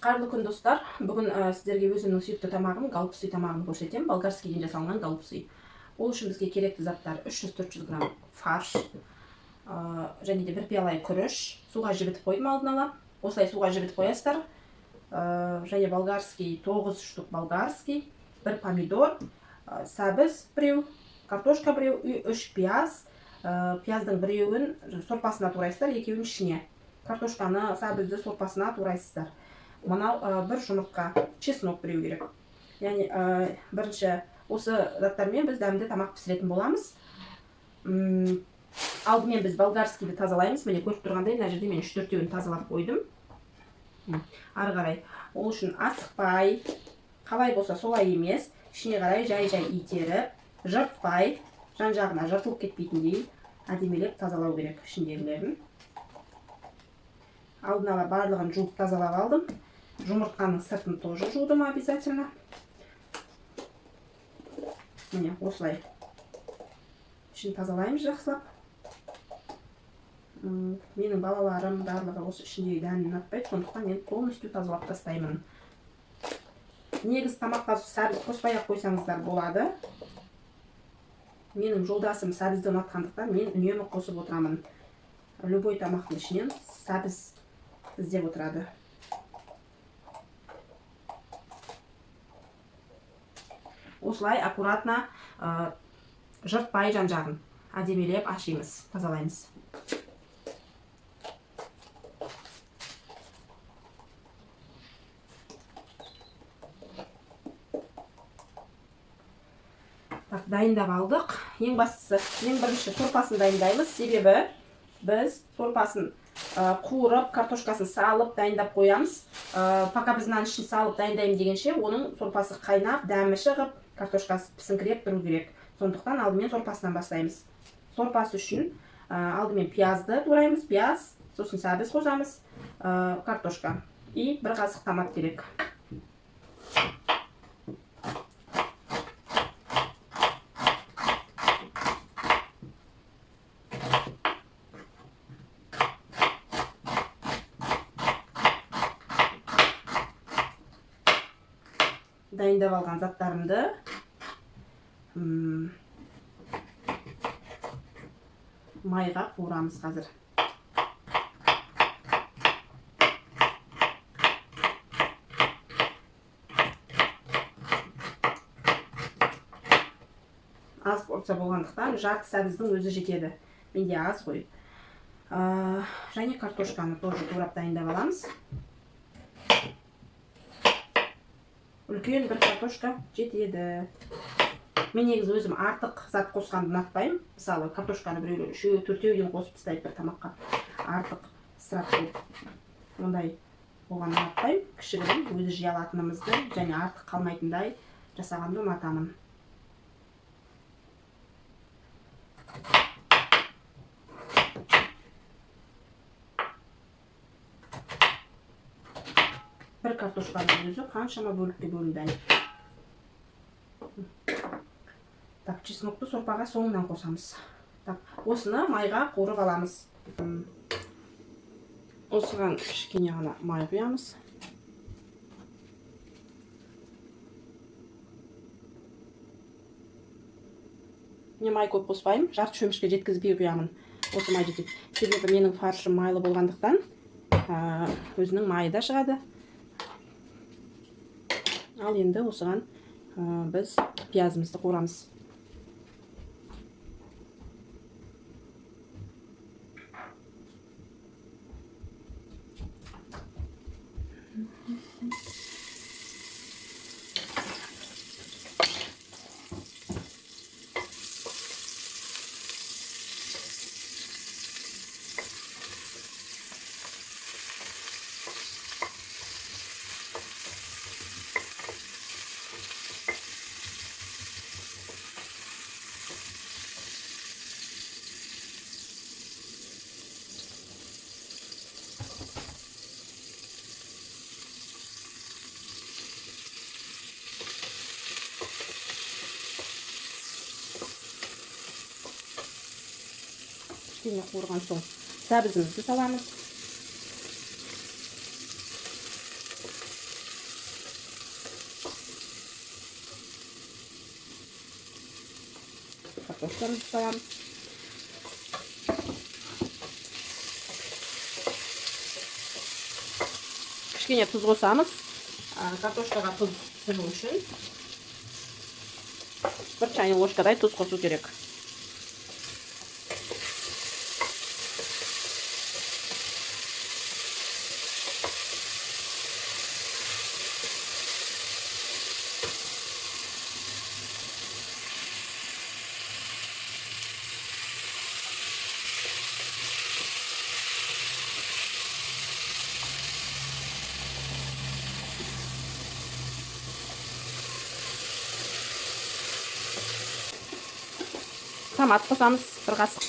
Қайырлы күн, достар. Бүгін сіздерге өзімнің сүйікті тамағым голубцы тамағын көрсетемін. Болгарскийден жасалынған голубцы. Ол үшін бізге керекті заттар: 300-400 грамм фарш, және де бір пиала күріш. Суға жібітіп қойдым алдын ала. Осылай суға жібітіп қоясыздар. Және болгарский 9 штук болгарский, бір помидор, сәбіз біреу, картошка біреу, үш пияз. Пияздың біреуін сорпасына турайсыздар, екеуін ішіне. Картошканы, сәбізді сорпасына турайсыздар. Мынау бір жұмыртқа, чеснок біреу керек. Яғни бірінші осы заттармен біз дәмді тамақ пісіретін боламыз. Алдымен біз болгарскийді тазалаймыз. Міне, көріп тұрғандай, мына жерде мен үш төртеуін тазалап қойдым. Ары қарай ол үшін асықпай, қалай болса солай емес, ішіне қарай жай жай итеріп, жыртпай, жан жағына жыртылып кетпейтіндей әдемілеп тазалау керек ішіндегілерін. Алдын ала барлығын жуып тазалап алдым. Жұмыртқаның сыртын тоже жудым обязательно. Міне, осылай ішін тазалаймыз жақсылап. Менің балаларым барлығы осы ішіндегі дәнін ұнатпайды, сондықтан мен полностью тазалап тастаймын. Негізі тамаққа сәбіз қоспай ақ қойсаңыздар болады. Менің жолдасым сәбізді ұнатқандықтан, мен үнемі қосып отырамын. Любой тамақтың ішінен сәбіз іздеп отырады. Осылай аккуратно, жыртпай, жан жағын әдемілеп ашимыз, тазалаймыз. Так, дайындап алдық. Ең бастысы, ең бірінші сорпасын дайындаймыз, себебі біз сорпасын қуырып, картошкасын салып дайындап қоямыз. Пока біз мынаның ішін салып дайындаймын дегенше, оның сорпасы қайнап, дәмі шығып, картошкасы пісіңкіреп тұру керек. Сондықтан алдымен сорпасынан бастаймыз. Сорпасы үшін алдымен пиязды тураймыз, пияз, сосын сәбіз қосамыз, картошка и бір қасық томат керек. Дайындап алған заттарымды майға қуырамыз қазір. Аз порция болғандықтан, жарты сәбіздің өзі жетеді. Менде аз ғой. Және картошканы тоже турап дайындап аламыз. Үлкен бір картошка жетеді. Мен негізі өзім артық зат қосқанды ұнатпаймын. Мысалы, картошканы біреулер үшеу, төртеуден қосып тастайды бір тамаққа, артық ысырап қылып. Ондай болғанды ұнатпаймын. Кішігірім, өзі жей алатынымызды және артық қалмайтындай жасағанды ұнатамын. Бір картошканың өзі қаншама бөлікке бөлінді, әне. Так, чеснокты сорпаға соңынан қосамыз. Так, осыны майға қуырып аламыз. Осыған кішкене ғана май құямыз. Мен май көп қоспаймын, жарты шөмішке жеткізбей құямын. Осы май жетеді, себебі менің фаршым майлы болғандықтан, өзінің майы да шығады. Ал енді осыған біз пиязымызды қуырамыз. Кішкене қуырған соң, сәбізімізді саламыз. Картошкамызды саламыз. Кішкене тұз қосамыз. Картошкаға тұз сіңу үшін 1 чайный ложкадай тұз қосу керек. Томат қосамыз 1 қасық.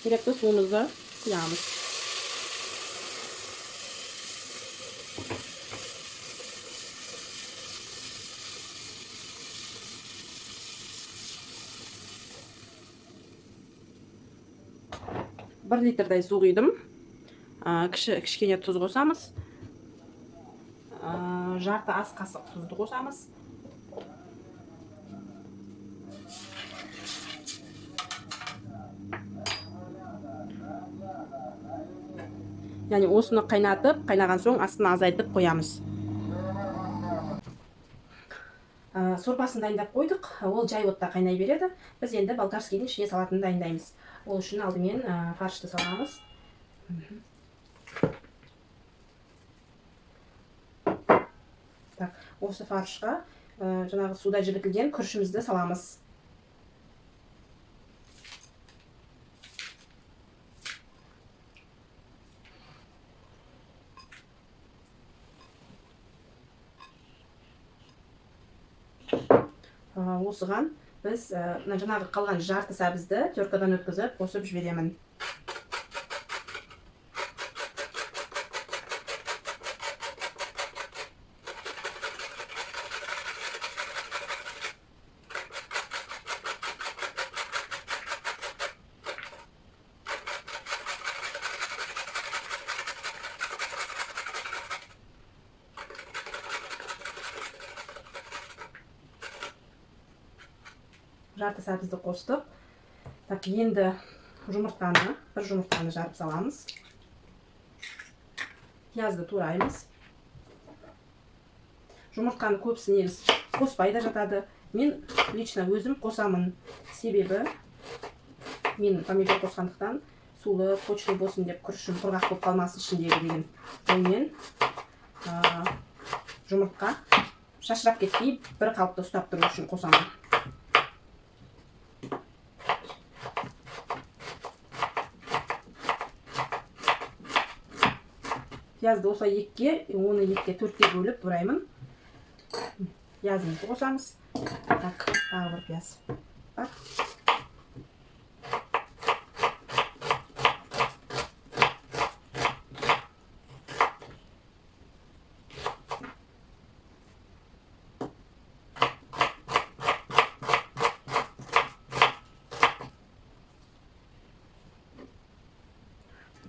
Керекті суымызды құямыз. 1 литрдай су құйдым. Кішкене тұз қосамыз. Жарты ас қасық тұзды қосамыз. Яғни осыны қайнатып, қайнаған соң астын азайтып қоямыз. Сорпасын дайындап қойдық. Ол жай отта қайнай береді. Біз енді болгарскийдің ішіне салатын дайындаймыз. Ол үшін алдымен фаршты саламыз. Так, осы фаршқа жаңағы суда жібітілген күрішімізді саламыз. Осыған біз мына жаңағы қалған жарты сәбізді теркадан өткізіп қосып жіберемін. Жарты сәбізді қостық. Так, енді жұмыртқаны, 1 жұмыртқаны жарып саламыз. Пиязды тураймыз. Жұмыртқаны көбісі негізі қоспай да жатады. Мен лично өзім қосамын. Себебі мен помидор қосқандықтан сулы, сочный болсын деп күрішім құрғақ болып қалмасын ішіндегі деген оймен, жұмыртқа шашырап кетпей бір қалыпты ұстап тұру үшін қосамын. Пиязды осылай екіге, оны екіге төртке бөліп тураймын. Пиязымызды қосамыз. Так, тағы бір пияз бар.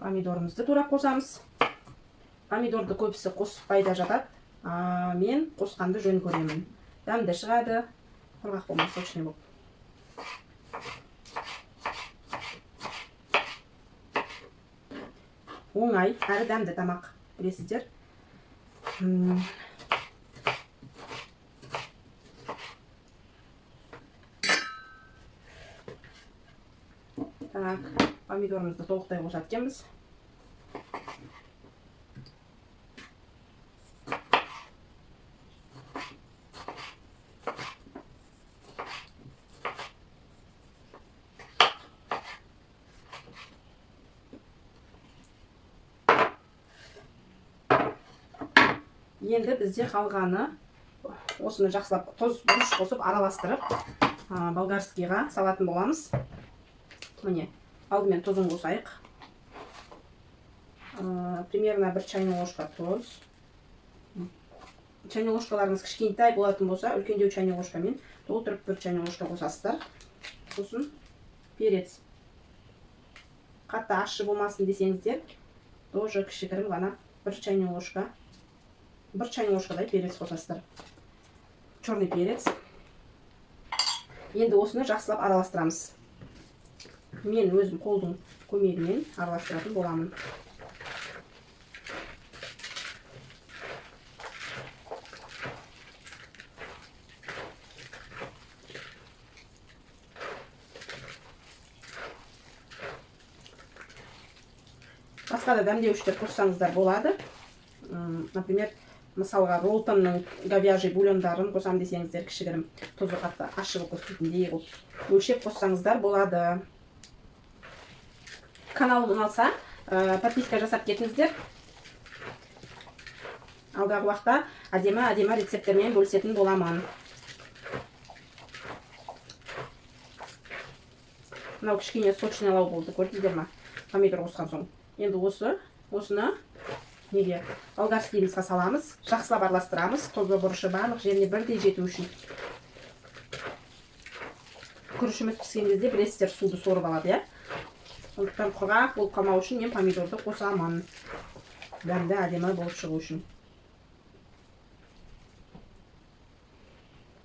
Помидорымызды турап қосамыз. Помидорды көбісі қоспай да жатады. Мен қосқанды жөн көремін. Дәмді шығады, құрғақ болмай, сочный болып. Оңай, әрі дәмді тамақ, білесіздер. Так, помидорымызды толықтай қосады екенбіз. Енді бізде қалғаны осыны жақсылап тұз, бұрыш қосып араластырып, болгарскийға салатын боламыз. Міне, алдымен тұзын қосайық. Примерно 1 чайный ложка тұз. Чайный ложкаларыңыз кішкентай болатын болса, үлкендеу чайный ложкамен толтырып 1 чайный ложка қосасыздар. Сосын перец. Қатты ащы болмасын десеңіздер, тоже кішігірім ғана 1 чайный ложка, 1 чайный ложкадай перец қосасыздар. Черный перец. Енді осыны жақсылап араластырамыз. Мен өзім қолдың көмегімен араластыратын боламын. Басқа да дәмдеуіштер қоссаңыздар болады. Например, мысалға Ролтонның говяжий бульондарын қосам десеңіздер, кішігірім тұзы қатты ащы болып кетпейтіндей қылып өлшеп қоссаңыздар болады. Каналым ұнаса, подписка жасап кетіңіздер. Алдағы уақытта әдемі-әдемі рецепттермен бөлісетін боламын. Мынау кішкене сочныйлау болды, көрдіңіздер ма? Помидор қосқан соң. Енді осыны неге болгарскийімізге саламыз, жақсылап араластырамыз, тұзы бұрышы барлық жеріне бірдей жету үшін. Күрішіміз піскен кезде білесіздер, суды сорып алады, иә? Сондықтан құрғақ болып қалмау үшін мен помидорды қосамын. Дәмді әдемі болып шығу үшін.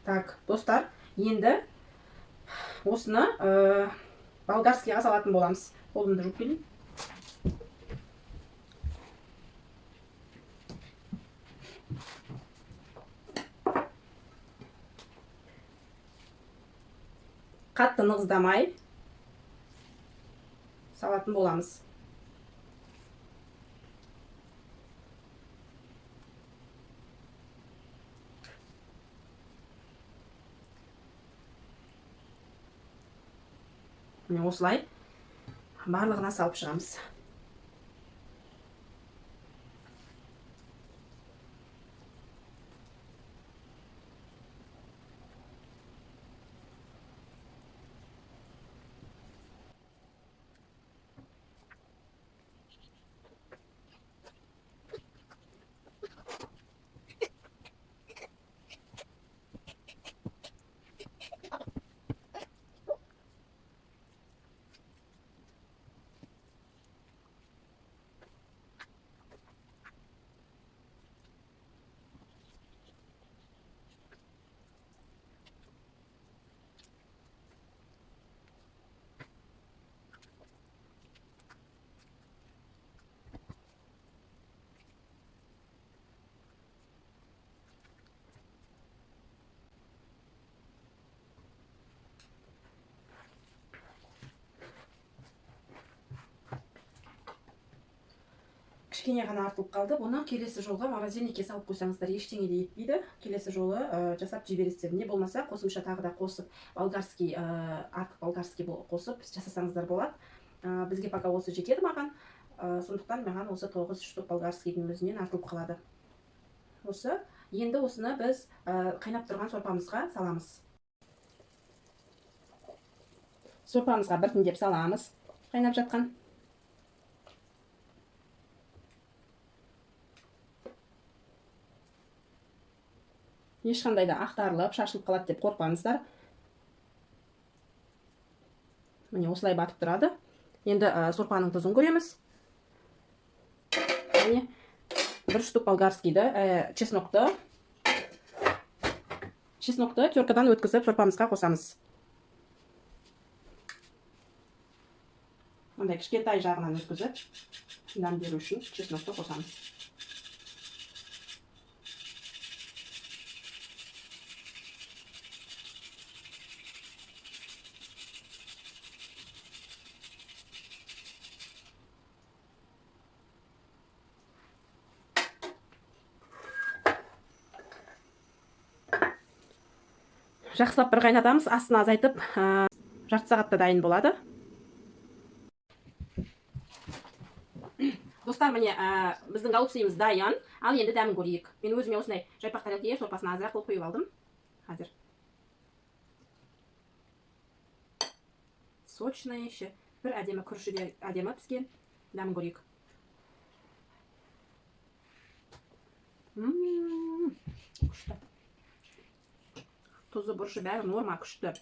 Так, достар, енді осыны болгарскийға салатын боламыз. Қолымды жуып келейін. Қатты нығыздамай салатын боламыз. Міне осылай барлығына салып шығамыз. Кішкене ғана артылып қалды. Бұны келесі жолға морозильникке салып қойсаңыздар ештеңе де етпейді. Келесі жолы жасап жібересіздер. Не болмаса қосымша тағы да қосып, артық болгарский қосып жасасаңыздар болады. Бізге пока осы жетеді маған. Сондықтан маған осы 9 штук болгарскийдің өзінен артылып қалады. Осы. Енді осыны біз қайнап тұрған сорпамызға саламыз. Сорпамызға біртіндеп саламыз қайнап жатқан. Ешқандай да ақтарылып, шашылып қалады деп қорықпаңыздар. Міне осылай батып тұрады. Енді сорпаның тұзын көреміз. Міне бір штук болгарскийді, чеснокты. Чеснокты теркадан өткізіп сорпамызға қосамыз. Мындай кішкентай жағынан өткізіп, дәм беру үшін чеснокты қосамыз. Жақсылап бір қайнатамыз, астын азайтып, жарты сағатта дайын болады. Достар, міне, біздің голубцымыз дайын. Ал енді дәмін көрейік. Мен өзіме осындай жайпақ тарелкеге сорпасын азырақ қылып құйып алдым. Қазір. Сочный еще. Бір әдемі күріші де әдемі піскен. Дәмін көрейік. Күшті, тұзы, бұрышы, бәрі норма, күшті.